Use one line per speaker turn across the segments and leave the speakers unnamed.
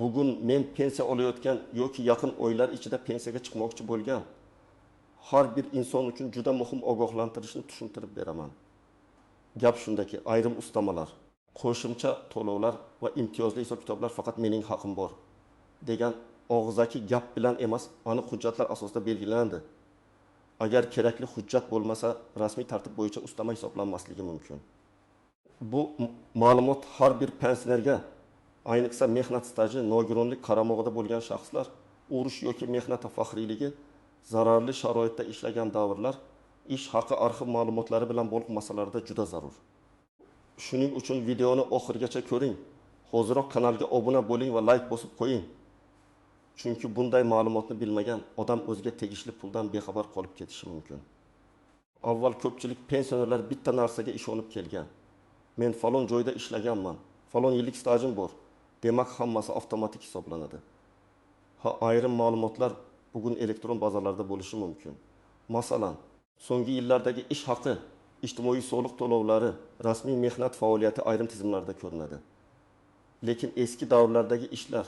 Bugun men pensiya olayotgan yoki yaqin oylar ichida pensiyaga chiqmoqchi bo'lgan har bir inson uchun juda muhim ogohlantirishni tushuntirib beraman. Gap shundaki, ayrim ustamalar, qo'shimcha to'lovlar va imtiyozli hisob-kitoblar faqat mening haqim bor degan og'zaki gap bilan emas, aniq hujjatlar asosida belgilanadi. Agar kerakli hujjat bo'lmasa, rasmiy tartib bo'yicha ustama hisoblanmasligi mumkin. Bu ma'lumot har bir pensionerga, ayniqsa mehnat staji, nogironlik qaramog'ida bo'lgan shaxslar, urush yoki mehnat faxriyligi, zararli sharoitda ishlagan davrlar, ish haqi arxiv ma'lumotlari bilan bog'liq masalalarda juda zarur. Shuning uchun videoni oxirigacha ko'ring. Hoziroq kanalga obuna bo'ling va like bosib qo'ying. Chunki bunday ma'lumotni bilmagan odam o'ziga tegishli puldan bexabar qolib ketishi mumkin. Avval ko'pchilik pensionerlar bitta narsaga ishonib kelgan. Men falon joyda ishlaganman, falon yillik stajim bor. Demak, hammasi avtomatik hisoblanadi. Ha, ayrim ma'lumotlar bugun elektron bazalarda bo'lishi mumkin. Masalan, so'nggi yillardagi ish haqi, ijtimoiy soliq to'lovlari, rasmiy mehnat faoliyati ayrim tizimlarda ko'rinadi. Lekin eski davrlardagi ishlar,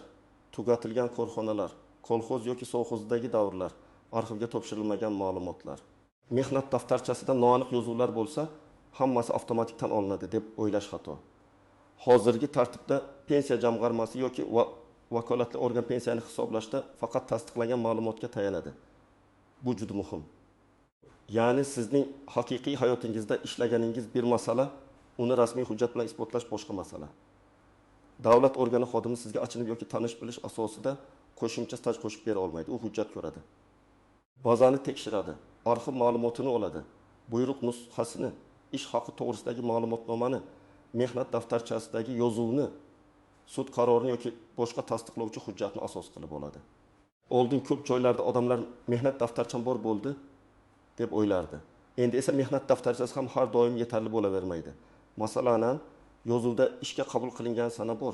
tugatilgan korxonalar, kolxoz yoki sovxozdagi davrlar, arxivga topshirilmagan ma'lumotlar. Mehnat daftarchasida noaniq yozuvlar bo'lsa, hammasi avtomatik tan olinadi deb o'ylash xato. Hozirgi tartibda pensiya jamg'armasi yoki vakolatli organ pensiyani hisoblashda faqat tasdiqlangan ma'lumotga tayanadi. Bu juda muhim. Ya'ni sizning haqiqiy hayotingizda ishlaganingiz bir masala, uni rasmiy hujjat bilan isbotlash boshqa masala. Davlat organi xodimi sizga achinib yoki tanish bilish asosida qo'shimcha staj qo'shib bera olmaydi. U hujjat ko'radi. Bazani tekshiradi, arxiv ma'lumotini oladi, buyruq nusxasini, ish haqi to'g'risidagi ma'lumotnomani, mehnat daftarchasidagi yozuvni, sud qarorini yoki boshqa tasdiqlovchi hujjatni asos qilib oladi. Oldin ko'p joylarda odamlar mehnat daftarcham bor bo'ldi deb o'ylardi. Endi esa mehnat daftarchasi ham har doim yetarli bo'lavermaydi. Masalan, yozuvda ishga qabul qilingan sana bor,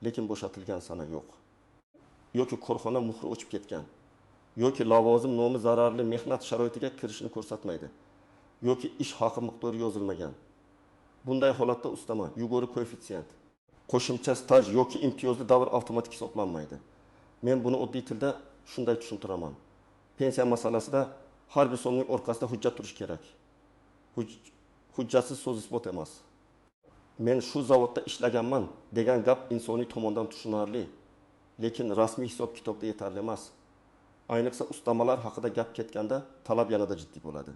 lekin bo'shatilgan sana yo'q. Yoki korxona muhri o'chib ketgan, yoki lavozim nomi zararli mehnat sharoitiga kirishini ko'rsatmaydi, yoki ish haqi miqdori yozilmagan. Bunday holatda ustama, yuqori koeffitsient, qo'shimcha staj yoki imtiyozli davr avtomatik hisoblanmaydi. Men buni oddiy tilda shunday tushuntiraman. Pensiya masalasida har bir so'mning orqasida hujjat turishi kerak. Hujjatsiz so'z isbot emas. Men shu zavodda ishlaganman degan gap insoniy tomondan tushunarli, lekin rasmiy hisob-kitobda yetarli emas. Ayniqsa ustamalar haqida gap ketganda talab yanada jiddiy bo'ladi.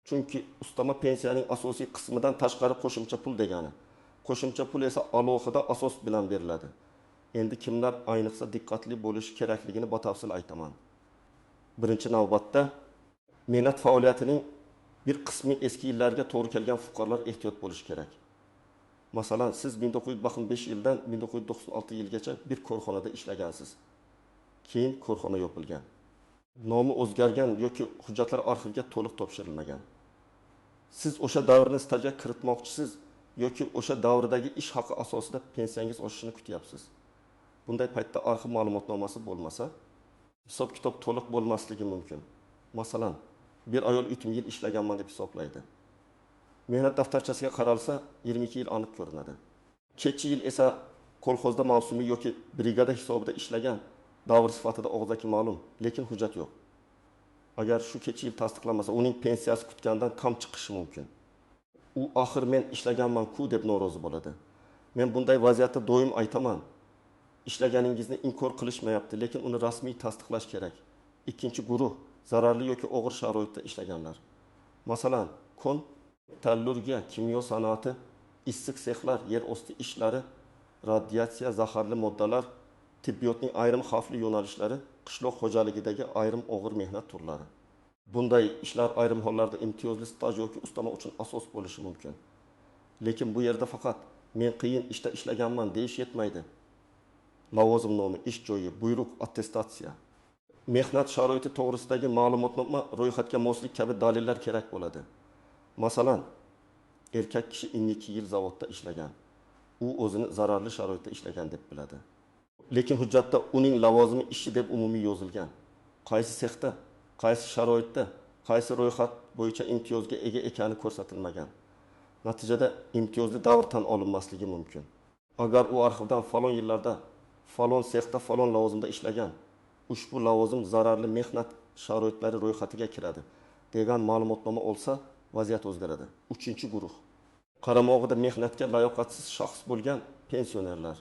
Chunki ustama pensiyaning asosiy qismidan tashqari qo'shimcha pul degani. Qo'shimcha pul esa alohida asos bilan beriladi. Endi kimlar ayniqsa diqqatli bo'lishi kerakligini batafsil aytaman. Birinchi navbatda mehnat faoliyatining bir qismi eski yillarga to'g'ri kelgan fuqarolar ehtiyot bo'lishi kerak. Masalan, siz 1995 yildan 1996 yilgacha bir korxonada ishlagansiz. Keyin korxona yopilgan. Nomi o'zgargan yoki hujjatlar arxivga to'liq topshirilmagan. Siz o'sha davrni stajga kiritmoqchisiz yoki o'sha davrdagi ish haqi asosida pensiyangiz oshishini kutyapsiz. Bunday paytda arxiv ma'lumotnomasi bo'lmasa, hisob-kitob to'liq bo'lmasligi mumkin. Masalan, bir ayol 3 yil ishlaganman deb hisoblaydi. Mehnat daftarchasiga qaralsa, 22 yil aniq ko'rinadi. Kechi yil esa kolxozda mavsumiy yoki brigada hisobida ishlagan davr sifatida og'zaki ma'lum, lekin hujjat yo'q. Agar shu kechi yil tasdiqlanmasa, uning pensiyasi kutgandan kam chiqishi mumkin. U axir men ishlaganman-ku deb norozi bo'ladi. Men bunday vaziyatda doim aytaman. Ishlaganingizni inkor qilishmayapti, lekin uni rasmiy tasdiqlash kerak. Ikkinchi guruh zararli yoki og'ir sharoitda ishlaganlar. Masalan, kon, metallurgiya, kimyo sanoati, issiq sexlar, yer osti ishlari, radiatsiya, zaharli moddalar, tibbiyotning ayrim xavfli yo'nalishlari, qishloq xo'jaligidagi ayrim og'ir mehnat turlari. Bunday ishlar ayrim hollarda imtiyozli staj yoki ustama uchun asos bo'lishi mumkin. Lekin bu yerda faqat men qiyin ishda ishlaganman deyish yetmaydi. Lavozim nomi, ish joyi, buyruq, attestatsiya, mehnat sharoiti to'g'risidagi ma'lumotnoma, ro'yxatga moslik kabi dalillar kerak bo'ladi. Masalan, erkak kishi 52 yil zavodda ishlagan. U o'zini zararli sharoitda ishlagan deb biladi. Lekin hujjatda uning lavozimi ishchi deb umumiy yozilgan. Qaysi sexda, qaysi sharoitda, qaysi ro'yxat bo'yicha imtiyozga ega ekani ko'rsatilmagan. Natijada imtiyozli davr tan olinmasligi mumkin. Agar u arxivdan falon yillarda Falon sexda falon lavozimda ishlagan, ushbu lavozim zararli mehnat sharoitlari ro'yxatiga kiradi, degan ma'lumotnoma olsa, vaziyat o'zgaradi. Uchinchi guruh. Qaramog'ida mehnatga layoqatsiz shaxs bo'lgan pensionerlar.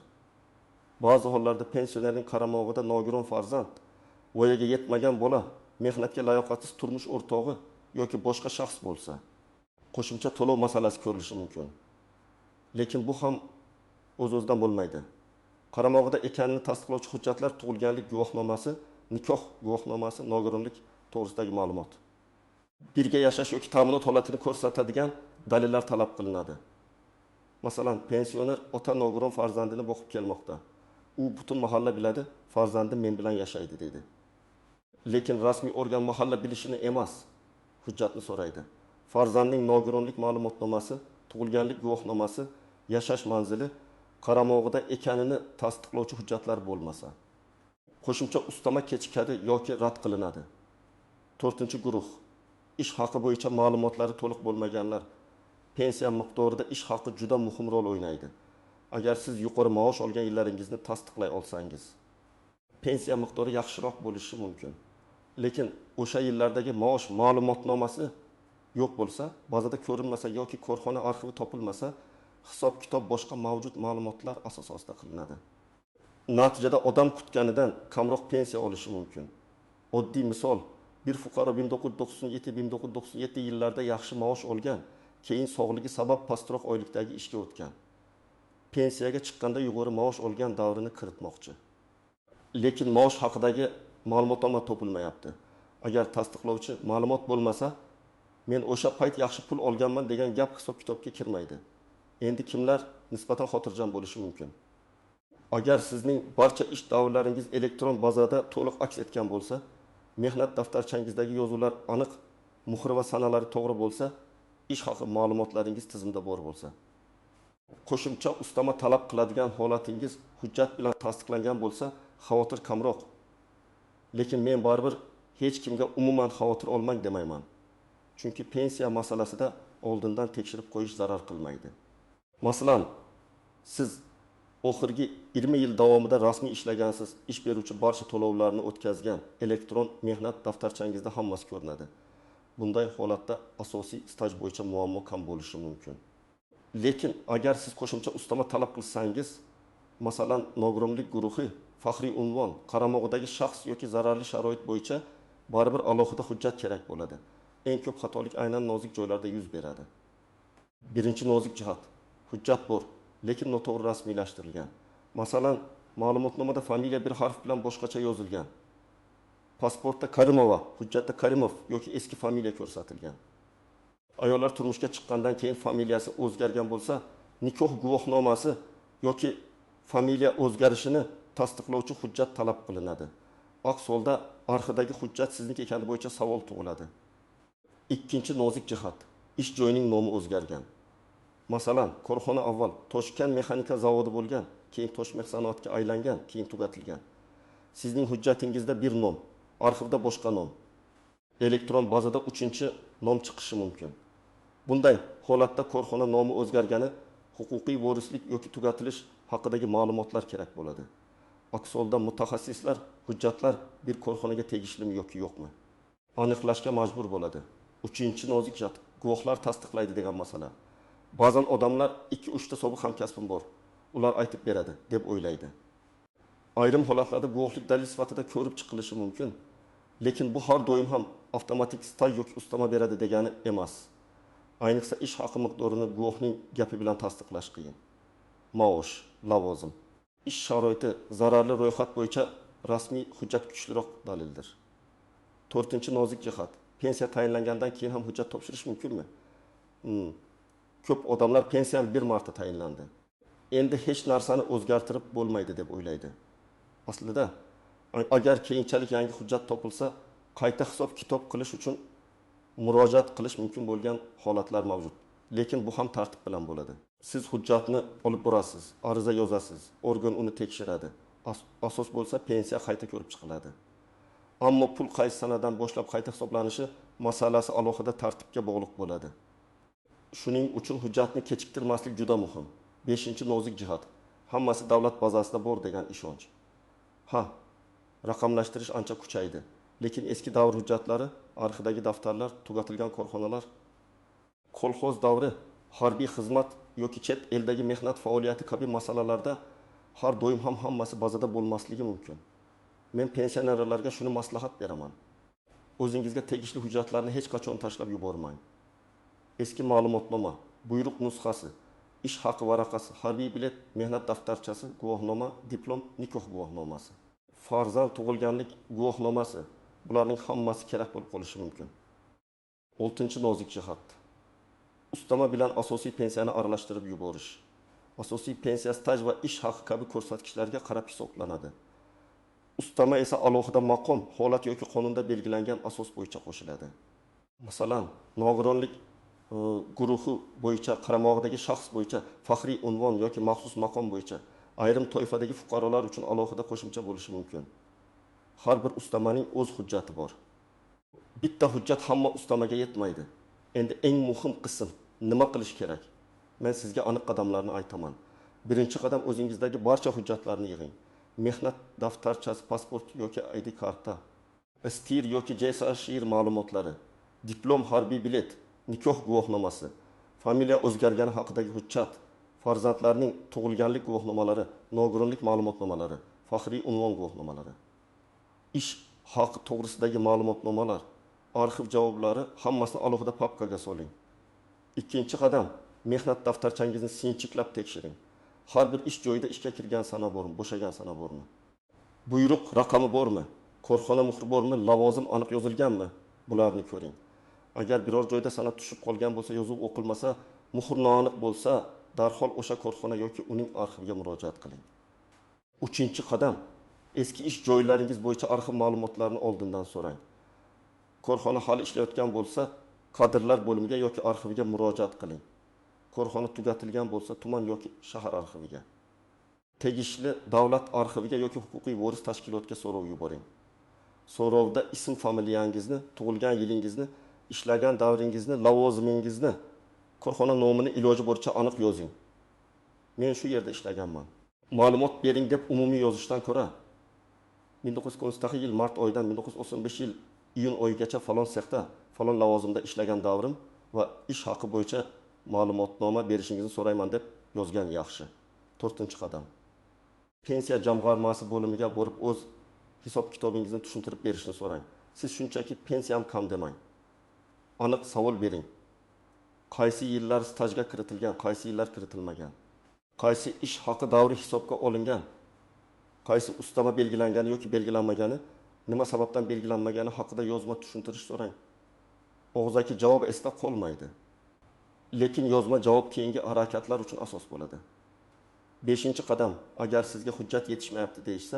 Ba'zi hollarda pensionerning qaramog'ida nogiron farzand, voyaga yetmagan bola, mehnatga layoqatsiz turmush o'rtog'i yoki boshqa shaxs bo'lsa, qo'shimcha to'lov masalasi ko'rilishi mumkin. Lekin bu ham o'z-o'zidan bo'lmaydi. Qaramog'ida ekanini tasdiqlovchi hujjatlar tug'ilganlik guvohnomasi, nikoh guvohnomasi, nogironlik to'g'risidagi ma'lumot. Birga yashash yoki ta'minot holatini ko'rsatadigan dalillar talab qilinadi. Masalan, pensioner ota nogiron farzandini boqib kelmoqda. U butun mahalla biladi, farzandim men bilan yashaydi deydi. Lekin rasmiy organ mahalla bilishini emas, hujjatni so'raydi. Farzandning nogironlik ma'lumotnomasi, tug'ilganlik guvohnomasi, yashash manzili qaramog'ida ekanini tasdiqlovchi hujjatlar bo'lmasa, qo'shimcha ustama kechikadi yoki rad qilinadi. To'rtinchi guruh. Ish haqi bo'yicha ma'lumotlari to'liq bo'lmaganlar. Pensiya miqdorida ish haqi juda muhim rol o'ynaydi. Agar siz yuqori maosh olgan yillaringizni tasdiqlay olsangiz, pensiya miqdori yaxshiroq bo'lishi mumkin. Lekin o'sha yillardagi maosh ma'lumotnomasi yo'q bo'lsa, bazada ko'rinmasa yoki korxona arxivi topilmasa, hisob-kitob boshqa mavjud ma'lumotlar asosida qilinadi. Natijada odam kutganidan kamroq pensiya olishi mumkin. Oddiy misol, bir fuqaro 1997-1997 yillarda yaxshi maosh olgan, keyin sog'ligi sabab pastroq oylikdagi ishga o'tgan. Pensiyaga chiqqanda yuqori maosh olgan davrini kiritmoqchi. Lekin maosh haqidagi ma'lumotnoma topilmayapti. Agar tasdiqlovchi ma'lumot bo'lmasa, men o'sha payt yaxshi pul olganman degan gap hisob-kitobga kirmaydi. Endi kimlar nisbatan xotirjam bo'lishi mumkin? Agar sizning barcha ish davrlaringiz elektron bazada to'liq aks etgan bo'lsa, mehnat daftarchangizdagi yozuvlar aniq, muhri va sanalari to'g'ri bo'lsa, ish haqi ma'lumotlaringiz tizimda bor bo'lsa, qo'shimcha ustama talab qiladigan holatingiz hujjat bilan tasdiqlangan bo'lsa, xavotir kamroq. Lekin men baribir hech kimga umuman xavotir olmang demayman. Chunki pensiya masalasida oldindan tekshirib qo'yish zarar qilmaydi. Masalan, siz oxirgi 20 yil davomida rasmiy ishlagansiz, ish beruvchi barcha to'lovlarni o'tkazgan, elektron mehnat daftarchangizda hammasi ko'rinadi. Bunday holatda asosiy staj bo'yicha muammo kam bo'lishi mumkin. Lekin agar siz qo'shimcha ustama talab qilsangiz, masalan, nogironlik guruhi, faxriy unvon, qaramog'idagi shaxs yoki zararli sharoit bo'yicha baribir alohida hujjat kerak bo'ladi. Eng ko'p xatolik aynan nozik joylarda yuz beradi. Birinchi nozik jihat, hujjat bor, lekin noto'g'ri rasmiylashtirilgan. Masalan, ma'lumotnomada familiya bir harf bilan boshqacha yozilgan. Pasportda Karimova, hujjatda Karimov yoki eski familiya ko'rsatilgan. Ayollar turmushga chiqqandan keyin familiyasi o'zgargan bo'lsa, nikoh guvohnomasi yoki familiya o'zgarishini tasdiqlovchi hujjat talab qilinadi. Aks holda arxivdagi hujjat sizniki ekani bo'yicha savol tug'iladi. Ikkinchi nozik jihat, ish joyining nomi o'zgargan. Masalan, korxona avval Toshkent mexanika zavodi bo'lgan, keyin Toshmeh sanoatga aylangan, keyin tugatilgan. Sizning hujjatingizda bir nom, arxivda boshqa nom. Elektron bazada uchinchi nom chiqishi mumkin. Bunday holatda korxona nomi o'zgargani, huquqiy vorislik yoki tugatilish haqidagi ma'lumotlar kerak bo'ladi. Aks holda mutaxassislar hujjatlar bir korxonaga tegishlimi yoki yo'qmi aniqlashga majbur bo'ladi. Uchinchi nozik jihat, guvohlar tasdiqlaydi degan masala. Ba'zan odamlar 2-3 ta sobiq hamkasbim bor, ular aytib beradi deb o'ylaydi. Ayrim holatlarda guvohlik dalil sifatida ko'rib chiqilishi mumkin, lekin bu har doim ham avtomatik staj yoki ustama beradi degani emas. Ayniqsa ish haqi miqdorini guvohning gapi bilan tasdiqlash qiyin. Maosh, lavozim, ish sharoiti, zararli ro'yxat bo'yicha rasmiy hujjat kuchliroq dalildir. To'rtinchi nozik jihat, pensiya tayinlangandan keyin ham hujjat topshirish mumkinmi? Ko'p odamlar pensiyam bir marta tayinlandi, endi hech narsani o'zgartirib bo'lmaydi deb o'ylaydi. Aslida agar keyinchalik yangi hujjat topilsa, qayta hisob-kitob qilish uchun murojaat qilish mumkin bo'lgan holatlar mavjud. Lekin bu ham tartib bilan bo'ladi. Siz hujjatni olib borasiz, ariza yozasiz, organ uni tekshiradi. Asos bo'lsa pensiya qayta ko'rib chiqiladi. Ammo pul qaysi sanadan boshlab qayta hisoblanishi masalasi alohida tartibga bog'liq bo'ladi. Shuning uchun hujjatni kechiktirmaslik juda muhim. 5-nozik jihat. Hammasi davlat bazasida bor degan ishonch. Ha, raqamlashtirish ancha kuchaydi. Lekin eski davr hujjatlari, arxivdagi daftarlar, tugatilgan korxonalar, kolxoz davri, harbiy xizmat yoki chet eldagi mehnat faoliyati kabi masalalarda har doim ham hammasi bazada bo'lmasligi mumkin. Men pensionerlarga shuni maslahat beraman. O'zingizga tegishli hujjatlarni hech qachon tashlab yubormang. Eski ma'lumotnoma, buyruq nusxasi, ish haqi varaqasi, harbiy bilet, mehnat daftarchasi, guvohnoma, diplom, nikoh guvohnomasi, farzand tug'ilganlik guvohnomasi, bularning hammasi kerak bo'lib qolishi mumkin. Oltinchi nozik jihat. Ustama bilan asosiy pensiyani aralashtirib yuborish. Asosiy pensiya staj va ish haqi kabi ko'rsatkichlarga qarab hisoblanadi. Ustama esa alohida maqom, holat yoki qonunda belgilangan asos bo'yicha qo'shiladi. Masalan, nogironlik guruhi bo'yicha, qaramog'idagi shaxs bo'yicha faxriy unvon yoki maxsus maqom bo'yicha ayrim toifadagi fuqarolar uchun alohida qo'shimcha bo'lishi mumkin. Har bir ustamaning o'z hujjati bor. Bitta hujjat hamma ustamaga yetmaydi. Endi eng muhim qism, nima qilish kerak? Men sizga aniq qadamlarni aytaman. Birinchi qadam, o'zingizdagi barcha hujjatlarni yig'ing. Mehnat daftarchasi, pasport yoki ID karta, STIR yoki JSHIR ma'lumotlari, diplom, harbiy bilet, nikoh guvohnomasi, familiya o'zgargani haqidagi hujjat, farzandlarning tug'ilganlik guvohnomalari, nogironlik ma'lumotnomalari, faxriy unvon guvohnomalari, ish haqi to'g'risidagi ma'lumotnomalar, arxiv javoblari, hammasini alohida papkaga soling. Ikkinchi qadam, mehnat daftarchangizni sinchiklab tekshiring. Har bir ish joyida ishga kirgan sana bormi, bo'shagan sana bormi? Buyruq raqami bormi? Korxona muhri bormi? Lavozim aniq yozilganmi? Bularni ko'ring. Agar biror joyda sana tushib qolgan bo'lsa, yozuv o'qilmasa, muhr noaniq bo'lsa, darhol o'sha korxona yoki uning arxiviga murojaat qiling. Uchinchi qadam, eski ish joylaringiz bo'yicha arxiv ma'lumotlarini oldindan so'rang. Korxona hali ishlayotgan bo'lsa, kadrlar bo'limiga yoki arxiviga murojaat qiling. Korxona tugatilgan bo'lsa, tuman yoki shahar arxiviga. Tegishli davlat arxiviga yoki huquqiy voris tashkilotga so'rov yuboring. So'rovda ism, familiyangizni, tug'ilgan yilingizni, ishlagan davringizni, lavozimingizni, korxona nomini iloji boricha aniq yozing. Men shu yerda ishlaganman, ma'lumot bering deb umumiy yozishdan ko'ra 1998 yil mart oyidan 1995 yil iyun oyigacha falon sexda, falon lavozimda ishlagan davrim va ish haqi bo'yicha ma'lumotnoma berishingizni so'rayman deb yozgan yaxshi. To'rtinchi qadam. Pensiya jamg'armasi bo'limiga borib o'z hisob kitobingizni tushuntirib berishni so'rang. Siz shunchaki pensiyam kam demang. Aniq savol bering. Qaysi yillar stajga kiritilgan, qaysi yillar kiritilmagan? Qaysi ish haqi davri hisobga olingan? Qaysi ustama belgilangani yoki belgilanmagani, nima sababdan belgilanmagani haqida yozma tushuntirish so'rang. Og'zaki javob esda qolmaydi. Lekin yozma javob keyingi harakatlar uchun asos bo'ladi. Beshinchi qadam, agar sizga hujjat yetishmayapti deyishsa,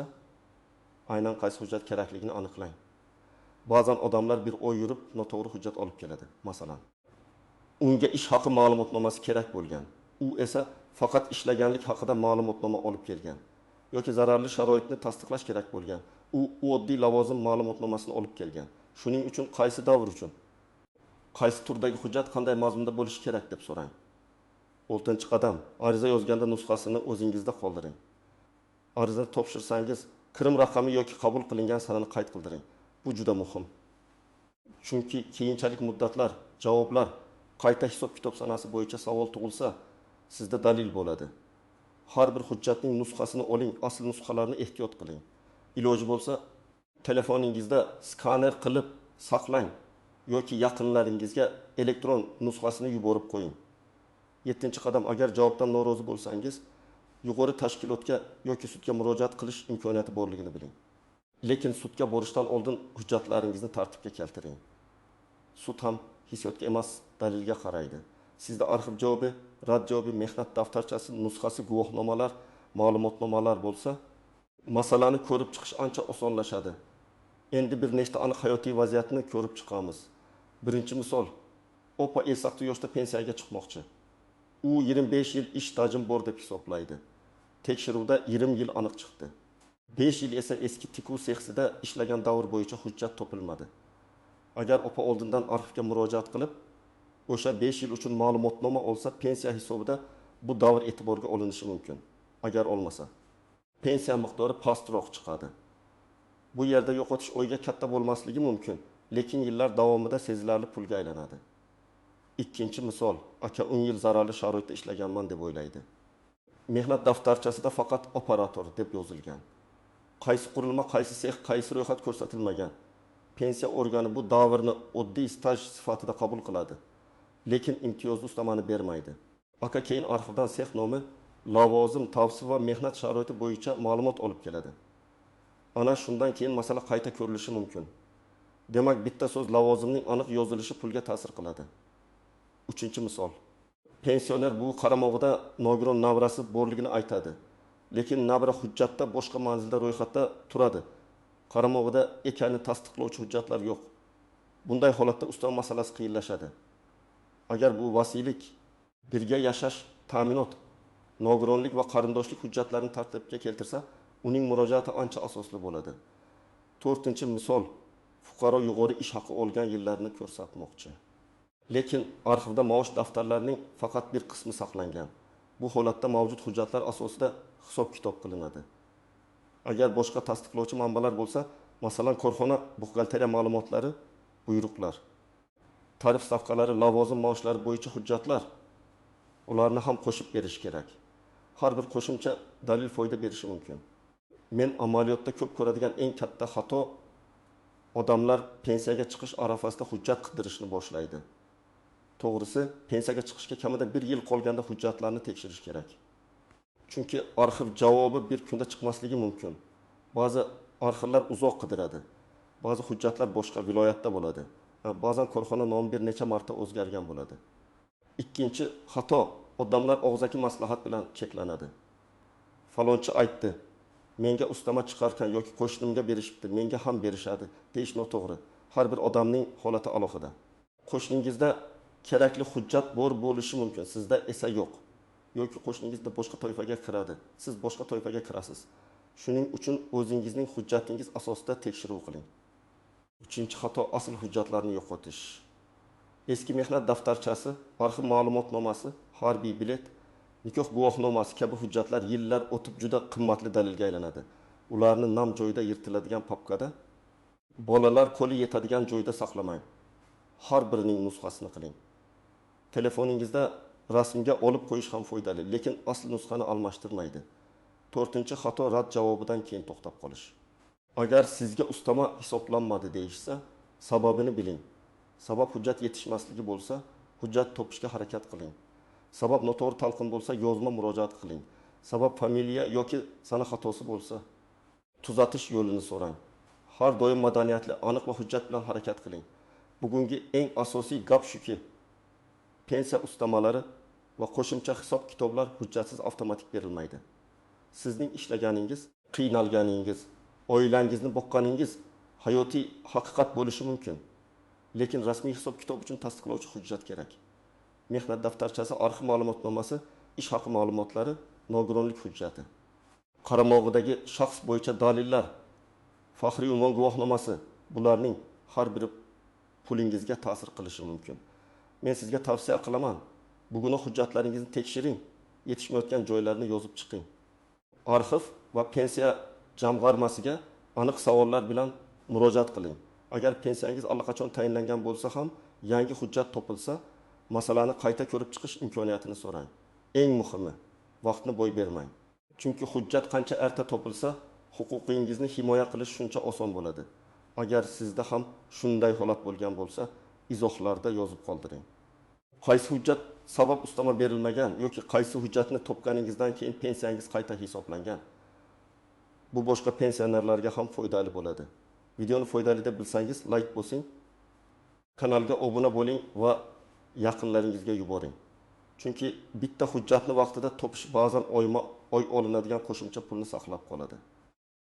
aynan qaysi hujjat kerakligini aniqlang. Ba'zan odamlar bir oy yurib noto'g'ri hujjat olib keladi. Masalan, unga ish haqi ma'lumotnomasi kerak bo'lgan. U esa faqat ishlaganlik haqida ma'lumotnoma olib kelgan yoki zararli sharoitni tasdiqlash kerak bo'lgan. U oddiy lavozim ma'lumotnomasini olib kelgan. Shuning uchun qaysi davr uchun, qaysi turdagi hujjat qanday mazmunda bo'lishi kerak deb so'rang. Oltinchi qadam, ariza yozganda nusxasini o'zingizda qoldiring. Arizani topshirsangiz, kirim raqami yoki qabul qilingan sanani qayd qildiring. Bu juda muhim. Chunki keyinchalik muddatlar, javoblar, qayta hisob-kitob sanasi bo'yicha savol tug'ilsa, sizda dalil bo'ladi. Har bir hujjatning nusxasini oling, asl nusxalarni ehtiyot qiling. Iloji bo'lsa, telefoningizda skaner qilib saqlang yoki yaqinlaringizga elektron nusxasini yuborib qo'ying. Yettinchi qadam, agar javobdan norozi bo'lsangiz, yuqori tashkilotga yoki sudga murojaat qilish imkoniyati borligini biling. Lekin sudga borishdan oldin hujjatlaringizni tartibga keltiring. Sud ham hissiyotga emas, dalilga qaraydi. Sizda arxiv javobi, rad javobi, mehnat daftarchasi, nusxasi, guvohnomalar, ma'lumotnomalar bo'lsa, masalani ko'rib chiqish ancha osonlashadi. Endi bir nechta aniq hayotiy vaziyatni ko'rib chiqamiz. Birinchi misol, opa 56 yoshda pensiyaga chiqmoqchi. U 25 yil ish stajim bor deb hisoblaydi. Tekshiruvda 20 yil aniq chiqdi. 5 yil esa eski tikuv sexida ishlagan davr bo'yicha hujjat topilmadi. Agar opa oldindan arxivga murojaat qilib, o'sha 5 yil uchun ma'lumotnoma olsa, pensiya hisobida bu davr e'tiborga olinishi mumkin. Agar olmasa, pensiya miqdori pastroq chiqadi. Bu yerda yo'qotish oyga katta bo'lmasligi mumkin, lekin yillar davomida sezilarli pulga aylanadi. Ikkinchi misol, aka 10 yil zararli sharoitda ishlaganman deb o'ylaydi. Mehnat daftarchasida faqat operator deb yozilgan. Qaysi qurilma, qaysi sex, qaysi ro'yxat ko'rsatilmagan. Pensiya organi bu davrni oddiy staj sifatida qabul qiladi, lekin imtiyozli ustamani bermaydi. Aka keyin arxivdan sex nomi, lavozim, tavsif va mehnat sharoiti bo'yicha ma'lumot olib keladi. Ana shundan keyin masala qayta ko'rilishi mumkin. Demak, bitta so'z lavozimning aniq yozilishi pulga ta'sir qiladi. Uchinchi misol. Pensioner bu qaramog'ida nogiron navrasi borligini aytadi. Lekin navra hujjatda boshqa manzilda ro'yxatda turadi. Qaramog'ida ekanini tasdiqlovchi hujjatlar yo'q. Bunday holatda ustama masalasi qiyinlashadi. Agar bu vasiylik, birga yashash, ta'minot, nogironlik va qarindoshlik hujjatlarini tartibga keltirsa, uning murojaati ancha asosli bo'ladi. To'rtinchi misol, fuqaro yuqori ish haqi olgan yillarni ko'rsatmoqchi. Lekin arxivda maosh daftarlarining faqat bir qismi saqlangan. Bu holatda mavjud hujjatlar asosida hisob-kitob qilinadi. Agar boshqa tasdiqlovchi manbalar bo'lsa, masalan, korxona buxgalteriya ma'lumotlari, buyruqlar, tarif stavkalari, lavozim maoshlari bo'yicha hujjatlar, ularni ham qo'shib berish kerak. Har bir qo'shimcha dalil foyda berishi mumkin. Men amaliyotda ko'p ko'radigan eng katta xato, odamlar pensiyaga chiqish arafasida hujjat qidirishni boshlaydi. To'g'risi, pensiyaga chiqishga kamida 1 yil qolganda hujjatlarni tekshirish kerak. Chunki arxiv javobi bir kunda chiqmasligi mumkin. Ba'zi arxivlar uzoq qidiradi. Ba'zi hujjatlar boshqa viloyatda bo'ladi. Ba'zan korxona nomi bir necha marta o'zgargan bo'ladi. Ikkinchi xato, odamlar og'zaki maslahat bilan cheklanadi. Falonchi aytdi, menga ustama chiqarkan yoki qo'shnimga berishibdi, menga ham berishadi deyish noto'g'ri. Har bir odamning holati alohida. Qo'shningizda kerakli hujjat bor bo'lishi mumkin, sizda esa yo'q. Yoki qo'shningizda boshqa toifaga kiradi, siz boshqa toifaga kirasiz. Shuning uchun o'zingizning hujjatingiz asosida tekshiruv qiling. Uchinchi xato, asl hujjatlarni yo'qotish. Eski mehnat daftarchasi, arxiv ma'lumotnomasi, harbiy bilet, nikoh guvohnomasi kabi hujjatlar yillar o'tib juda qimmatli dalilga aylanadi. Ularni nam joyda, yirtiladigan papkada, bolalar qo'li yetadigan joyda saqlamang. Har birining nusxasini qiling. Telefoningizda rasmga olib qo'yish ham foydali, lekin asl nusxani almashtirmaydi. To'rtinchi xato, rad javobidan keyin to'xtab qolish. Agar sizga ustama hisoblanmadi deyishsa, sababini biling. Sabab hujjat yetishmasligi bo'lsa, hujjat topishga harakat qiling. Sabab noto'g'ri talqin bo'lsa, yozma murojaat qiling. Sabab familiya yoki sana xatosi bo'lsa, tuzatish yo'lini so'rang. Har doim madaniyatli, aniq va hujjat bilan harakat qiling. Bugungi eng asosiy gap shuki, pensiya ustamalari va qo'shimcha hisob-kitoblar hujjatsiz avtomatik berilmaydi. Sizning ishlaganingiz, qiynalganingiz, oilangizni boqqaningiz hayotiy haqiqat bo'lishi mumkin. Lekin rasmiy hisob-kitob uchun tasdiqlovchi hujjat kerak. Mehnat daftarchasi, arxiv ma'lumotnomasi, ish haqi ma'lumotlari, nogironlik hujjati, qaramog'idagi shaxs bo'yicha dalillar, faxriy unvon guvohnomasi, bularning har biri pulingizga ta'sir qilishi mumkin. Men sizga tavsiya qilaman, bugun hujjatlaringizni tekshiring, yetishmayotgan joylarni yozib chiqing. Arxiv va pensiya jamg'armasiga aniq savollar bilan murojaat qiling. Agar pensiyangiz allaqachon tayinlangan bo'lsa ham, yangi hujjat topilsa, masalani qayta ko'rib chiqish imkoniyatini so'rang. Eng muhimi, vaqtni boy bermang. Chunki hujjat qancha erta topilsa, huquqingizni himoya qilish shuncha oson bo'ladi. Agar sizda ham shunday holat bo'lgan bo'lsa, izohlarda yozib qoldiring. Qaysi hujjat sabab ustama berilmagan yoki qaysi hujjatni topganingizdan keyin pensiyangiz qayta hisoblangan? Bu boshqa pensionerlarga ham foydali bo'ladi. Videoni foydali deb bilsangiz, like bosing, kanalga obuna bo'ling va yaqinlaringizga yuboring. Chunki bitta hujjatni vaqtida topish ba'zan oyma oy olinadigan qo'shimcha pulni saqlab qoladi.